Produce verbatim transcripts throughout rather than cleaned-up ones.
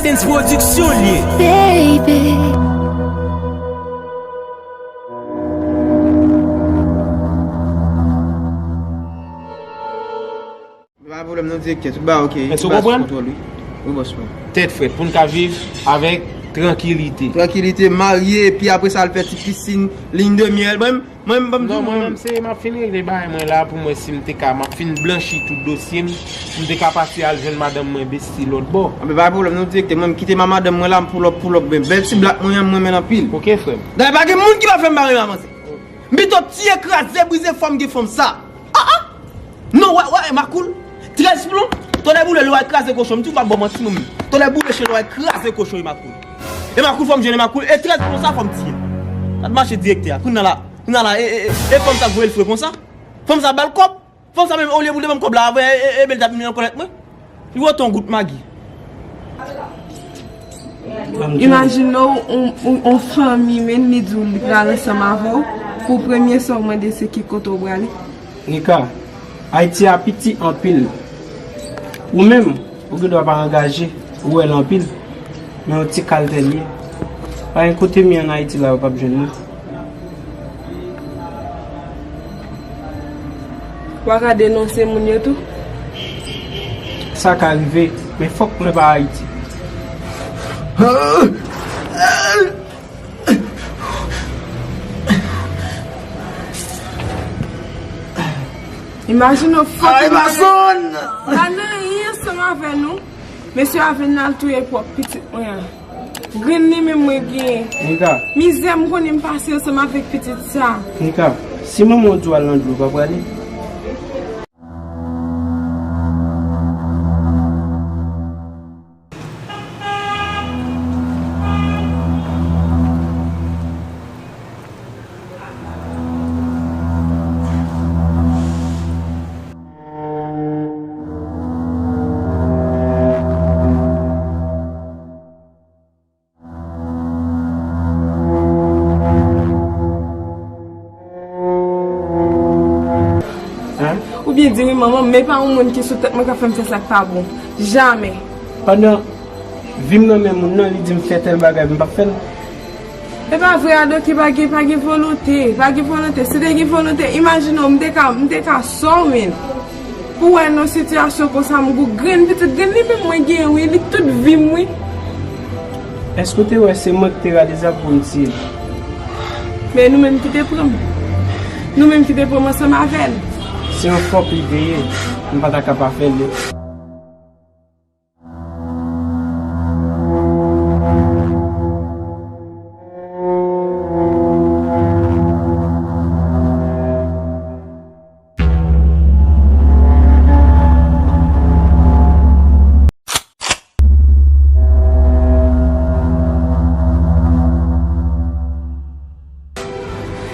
Sense Production li ye. Baby. Pa gen pwoblèm non, direktè, tout bagay oke. Èske w konprann? Tout bagay sou kontwòl, wi. Wi, bòs mwen. Tèt frèt, pou n ka viv avèk trankilite. Trankilite, marye, epi apre sa, al fè ti pisin, ligne de miel. Mwen, mwen, mwen, non, mwen menm, se m ap fin regle bagay mwen la pou m wè si m te ka, m ap fin blanchi tout dosye m, pou m te ka pati al jwenn madanm mwen besti lòt bò. Anben, pa gen pwoblèm non, direktè, mwen, m kite ma madanm mwen la, m pull up, pull up, men bèl ti blak mwen an, m renmen l anpil. Oke, frè m. Dayè, pa gen moun ki pa fè m bagay m avanse. M pito tiye, kraze, brize, fò m gen fanm sa. Ah, ah! Non, wè, wè, Emakoul. Trèz plon. Tonnè boule, lè w al kraze kochon. M di w pa ba w manti, non, men. Tonnè boule, chen, lè w al kraze kochon, Emakoul. Emakoul, fò m jwenn Emakoul. E trèz plon sa, fò m tiye. Gad mache direktè a. Kounye a la, kounye a la, e, e, e, e fanm sa k voye l fre konsa. Fanm sa ba l kòb. Fanm sa menm, olye pou l te ban m kòb la, avè, e, e, e, men l t ap vin nan kòlèt mwen. Li wote yon gout magi. Imajine w, yon, yon, yon fanmi menm, li di w li pral ansanm avè w, pou premye sa w mande se ki kote w prale. Nika, Ayiti a piti anpil. Ou menm, ou gen dwa pa angaje, ou wè l anpil, men yon ti kaltè l ye. Pa gen kote m ye ann Ayiti la, yo p ap jwenn mwen. W a ka denonse moun yo tou? Sa ka rive, men fòk mwen pa Ayiti. Imajine w fòk. Ay, pa sonn! Pa nan anyen ansanm avè nou. Mesye a vin al touye pwòp pitit mwen an. Grenn li menm mwen genyen. Nika. Mizè m konnen m pase ansanm avèk pitit sa. Nika, si manman w di w al nan dlo, w pa prale? Hein? Oubyen di wi manman m, men pa yon moun ki sou tèt mwen k ap fè m fè sa k pa bon. Jamè. Pandan vi m nan men moun nan, li di m fè tèl bagay, m p ap fè l. E pa vre, Adoki, pa gen, pa gen volonte, pa gen volonte. Si te gen volonte, imajine w, m te ka, m te ka sòw, men. Pou wè nan sitiyasyon konsa, m gou grenn, pitit grenn li menm mwen genyen, wi, li tout vi m, wi. Èske w te wè se mwen ki te rale zam pou m tiye l? Men nou menm ki te pran m. Nou menm ki te pran m ansanm avè l. Se yon fòk li te ye, m pa ta ka pa fè l.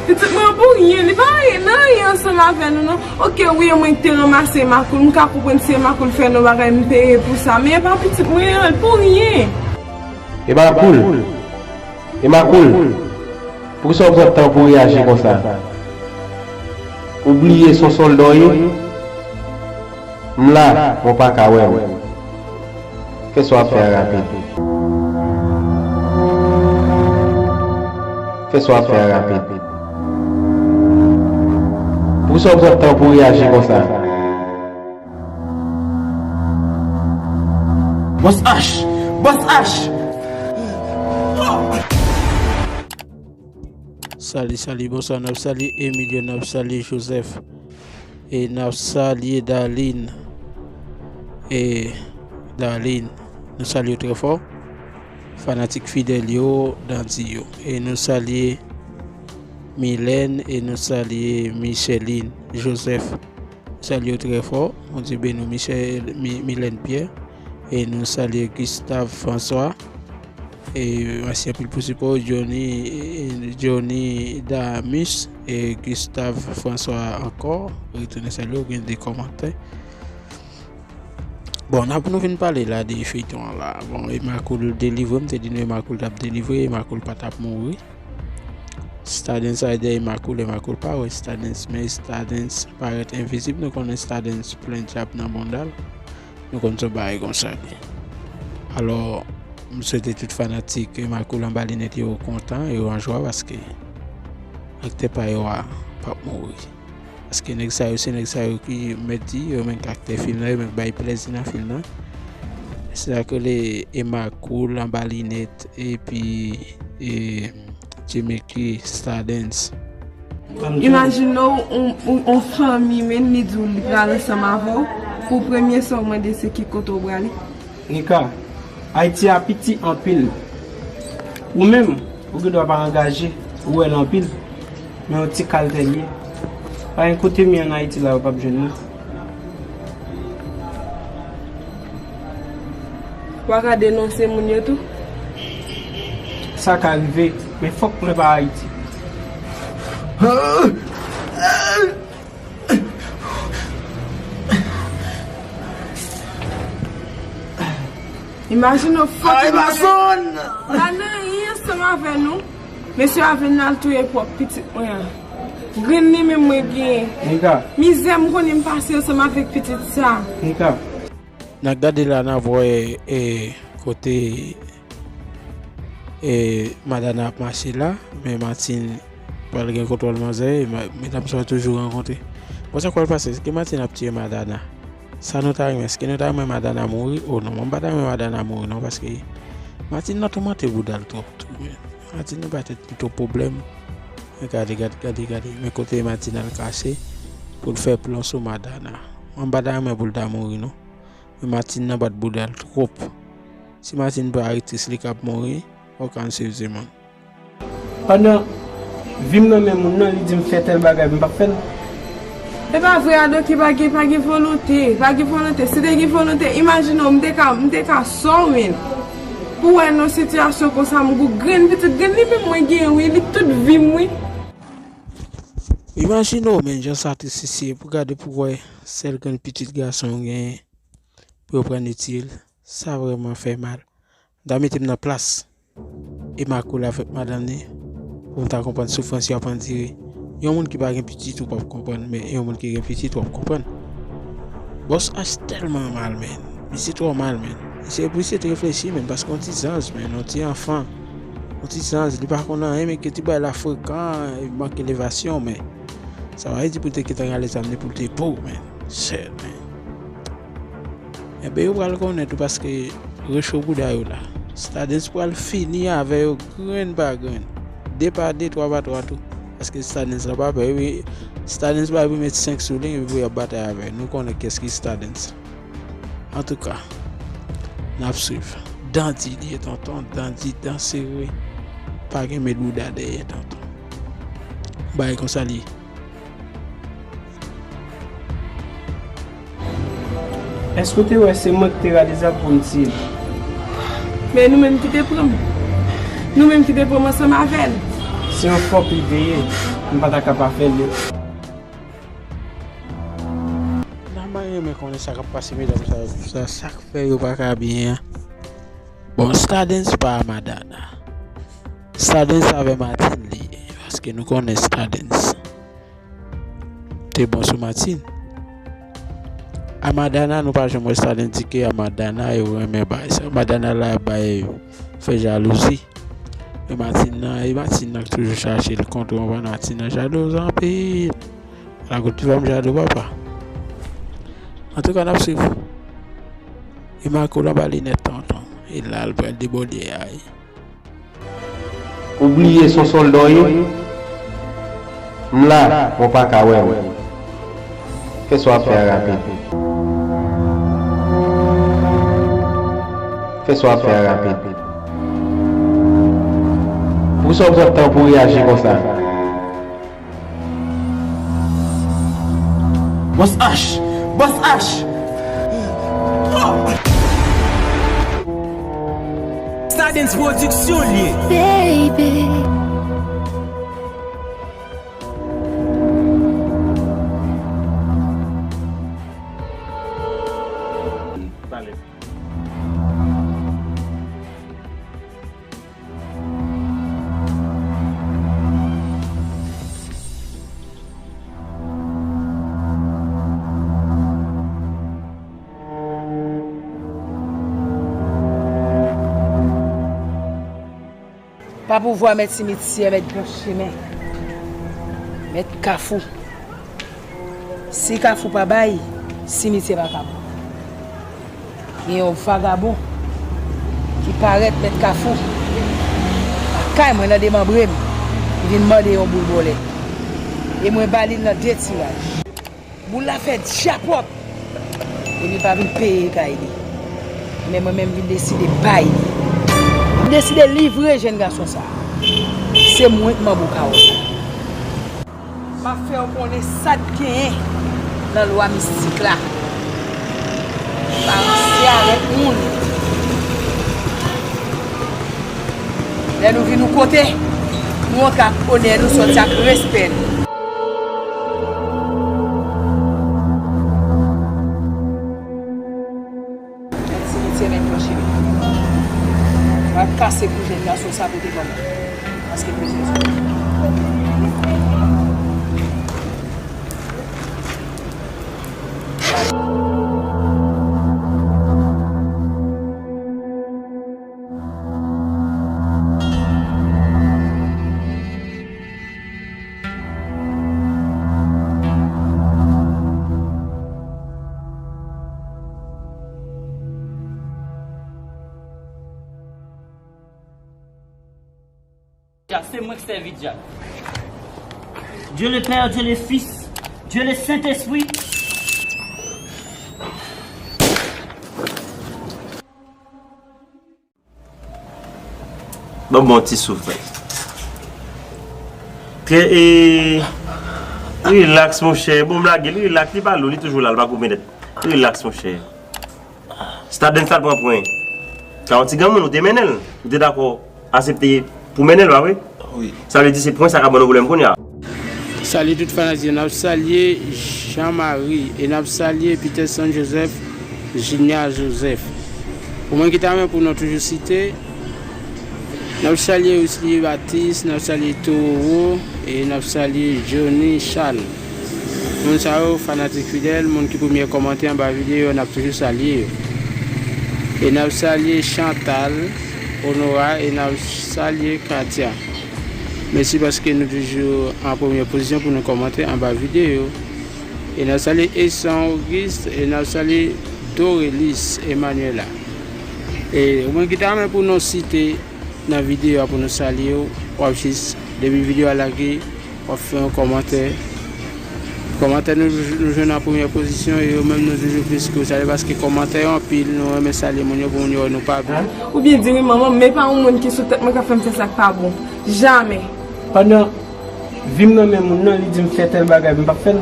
Pitit mwen an pou ryen, li pa nan anyen ansanm avè nou, non. Oke, wi, e mwen ki te ranmase Emakoul, m ka konprann si Emakoul fè nou bagay, m peye pou sa, men e pa pitit mwen an, l pou ryen. Emakoul, Emakoul, poukisa w pran tan pou w reyaji konsa? Ou bliye se yon sòlda w ye? M la, men w pa ka wè m. Fè sa w ap fè a rapid. Fè sa w ap fè a rapid. Poukisa w pran tan pou w reyaji konsa? Bòs H! Bòs H! Salut, salut, bonswa. N ap salye Emilio, n ap salye Joseph. E n ap salye Darline. E Darline, nou salye w trè fò. Fanatik fidèl yo, Dandy yo. E nou salye Mylène, e nou salye Micheline Joseph. Nou salye w trè fò. Bondye beni w, Michel, Mi-, Mylène Pierre. E nou salye Gustave François. E mèsi anpil pou sipò w, Johnny, Johnny Damus e Gustave François ankò. Retounen salye w, gen de kòmantè. Bon, n ap nou vin pale la de feyton an la. Bon, Emakoul delivre, m te di nou Emakoul t ap delivre, Emakoul pa t ap mouri. Stardens ale dèyè Emakoul, Emakoul pa wè Stardens, men Stardens parèt envizib. Nou konnen Stardens plen djab nan bounda l. Nou konn se yon bagay konsa li. Alò, M swete tout fanatik Emma Cool Anba Linèt yo kontan, yo an jwa paske aktè pa yo a p ap mouri. Paske nèg sa yo, se nèg sa yo ki mèt di, yo menm k aktè fim nan, yo menm k bay plèzi nan fim nan. Se sa k rele Emma Cool Anba Linèt epi e, Jimmy Chris, Stardens. Imajine w, on, on, on fanmi menm li di w li pral ansanm avè w, pou premye sa w mande se ki kote w prale. Nika, Ayiti a piti anpil. Ou menm, ou gen dwa pa angaje, ou wè l anpil, men yon ti kaltèl ye. Pa gen kote m ye ann Ayiti la yo p ap jwenn mwen. W a ka denonse moun yo tou? Sa ka rive, men fòk mwen pa Ayiti. Imajine w fòk. Ay, Mason! Pa nan anyen ansanm avè nou. Mesye a vin al touye pwòp pitit mwen an. Grenn li menm mwen genyen. Nika. Mizè m konnen m pase ansanm avèk pitit sa. Nika. N ap gade la, n ap wè, e, kote, e, Madana ap mache la, men Martin pral gen kontwòl manzè, e ma-, medam sa yo toujou rankontre. Bon, sa k pral pase? Èske Martin ap tiye Madana? Sa nou ta renmen, èske nou ta renmen Madana mouri? O non, mwen m pa ta renmen Madana mouri non, paske Martin nan toumante bouda l twòp tou, men. Martin nan bay tèt li twòp pwoblèm. Men gade, gade, gade, gade. Men kote Martin al kache pou l fè plan sou Madana. Mwen m pa ta renmen pou l ta mouri non. Men Martin nan bat bouda l twòp. Si Martin pa aktris, li k ap mouri. All kinds of man. Pandan vi m nan men moun nan, li di m fè tèl bagay, m p ap fè l. E pa vre, Adoki pa gen, pa gen volonte, pa gen volonte. Si te gen volonte, imajine w, m te ka, m te ka sòw, men. Pou wè nan sitiyasyon konsa, m gou grenn pitit, grenn li menm mwen gen, wi, li tout vi m, wi. Imajine w, men, jan sa tris isi ye, pou gade pou wè sèl grenn pitit gason w genyen, pou yo pran itye l, sa vrèman fè mal. M ta mete m nan plas Emma Cool avèk madanm li, pou m ta konprann soufrans y ap andire. Yon moun ki pa gen pitit, ou p ap konprann, men yon moun ki gen pitit, w ap konprann. Bòs H tèlman mal, men. Misye twò mal, men. Misye, misye te reflechi, men, paske yon ti zanj, men, yon ti anfan. Yon ti zanj, li pa konn anyen, men gen ti bagay la frekan, li manke elevasyon, men. Sa pa vle di pou l te gentan rale zam li pou l te bo, men. Shit, men. Enben, yo pral konnen tou paske recho bouda yo la. Stardens pral fini avè yo grenn pa grenn. De pa de, twa pa twa tou. Paske Stardens la pa pè. Epi Stardens pa epi met senk sou li, epi pou y ap batay avè l. Nou konnen kiyès ki Stardens. Antouka, n ap swiv. Dan di li ye, tonton. Dan di, dan sere. Pa gen met bouda dèyè, tonton. Bagay konsa li ye. Èske w te wè se mwen ki te rale zam pou m tiye l? Men nou menm ki te pran m. Nou menm ki te pran m ansanm avè l. Se yon fòk li te ye. M pa ta ka pa fè l. N a renmen konnen sa k ap pase medam sa yo, sa, sa k fè yo pa ka byen an. Bon, Stardens pa Madana. Stardens avè Martin li ye, paske nou konnen Stardens te bon sou Martin. A Madana, nou pa janm wè Stardens di ke a Madana yo renmen bay sa. Madana la bay fè jalouzi. E Martin nan, e Martin nan k toujou chache l kont, ou konprann, Martin nan jalou anpil. Lagout pi fò m jalou papa. Antouka, n ap swiv. E Marco l anba linèt tonton. E la l pral debòde a. Ou bliye s on sòlda w ye? M la, men w pa ka wè m. Fè sa w ap fè a rapid. Fè sa w ap fè a rapid. Poukisa w pran tan pou w reyaji konsa? Bòs H! Bòs H! Stardens Production l ye. Baby. Pa pouvwa mèt simityè, mèt gran chemen, mèt kafou. Si kafou pa bay, simityè pa ka bon. Gen yon vagabon ki parèt mèt kafou lakay mwen nan demanbre m, li vin mande yon boul bòlèt. E mwen ba li l nan de tiraj. Boul la fè djapòt. Epi pa vin peye kay li. Men mwen menm vin deside bay li. M deside livre jèn gason sa. Se mwen k manbo kawòt la. M ap fè w konnen sa k genyen nan lwa mistik la. Pa ranse avèk moun. Lè nou vin yon kote, nou antre ak onè nou, sòti ak respè nou. Mèt simityè, mèt gran chemen. Pral kase kou jèn gason sa pote ban mwen. Paske l bezwen sou. Dyak, se mwen k sèvi dyak. Dieu le Père, Dieu le Fils, Dieu le Saint-Esprit. Ban m bon ti souf. Trè, e, relax, monchè. Bon, m lage l, relax. Li pa lou, li toujou la, li pa goumen nèt. Relax, monchè. Stardens al pran pwen. Sa yon ti granmoun, ou te mennen l. Ou te dakò aksepte pou mennen l, pa vre? Wi. Sa vle di se pwen sa k ap ban nou pwoblèm kounye a. Salye tout fanatik yo. N ap salye Jean Marie e n ap salye Peterson Joseph, Junior Joseph. Pou mwen ki ta renmen pou nou toujou site, n ap salye Wisly Baptiste, n ap salye Tororo e n ap salye Johnny Charles. Moun sa yo, fanatik fidèl, moun ki premye kòmante anba videyo, n ap toujou salye yo. E n ap salye Chantal, Honora e n ap salye Katia. Mèsi paske nou toujou an premye pozisyon pou nou kòmante anba videyo. E n ap salye Eson Auguste e n ap salye Dorelis Emmanuela. E ou menm ki ta renmen pou nou site nan videyo a pou nou salye w, w ap jis, depi videyo a lage, w ap fè yon kòmantè. Kòmantè nou, nou jwenn an premyè pozisyon, e yo menm nou toujou plis ke w salye, paske kòmantè yo anpil, nou renmen salye moun yo pou moun yo wè nou pa byen. Ou byen di wi, manman, men pa yon moun ki sou tèt mwen k ap fè m fè sa k pa bon. Jamè. Pandan vi m nan men moun nan, li di m fè tèl bagay, m p ap fè l.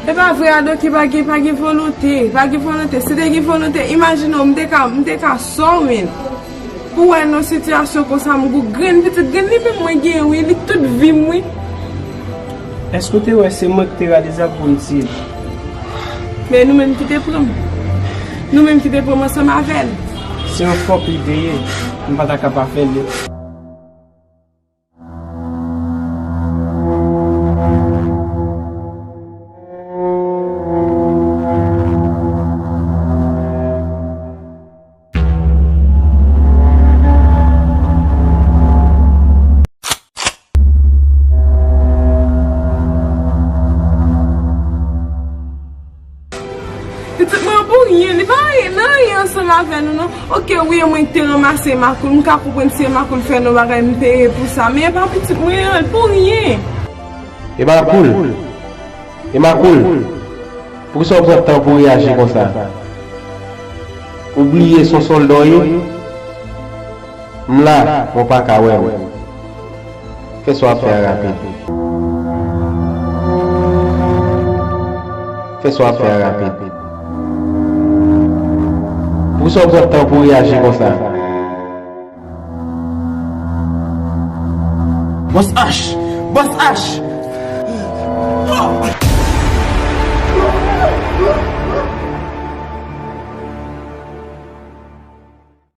E pa vre, Adoki pa gen, pa gen volonte, pa gen volonte. Si te gen volonte, imajine w, m te ka, m te ka sòw, men. Pou wè nan sitiyasyon konsa, m gou grenn pitit grenn li menm mwen genyen, wi, li tout vi m, wi. Èske w te wè se mwen ki te rale zam pou m tiye l? Men nou menm ki te pran m. Nou menm ki te pran m ansanm avè l. Se yon fòk li te ye, m pa ta ka pa fè l. Pitit mwen an pou ryen, li pa ryen, nan ryen ansanm avè nou, non. Oke, wi, e mwen ki te ranmase makoul, m ka konprann si e makoul fè nou bagay, m peye pou sa, men e pa pitit mwen an, l pou ryen. E makoul, e makoul, poukisa w pran tan pou w reyaji konsa? Ou bliye se yon sòlda w ye? M la, men w pa ka wè m. Fè sa w ap fè a rapid. Fè sa w ap fè a rapid. Poukisa w pran tan pou w reyaji konsa? Bòs H! Bòs H!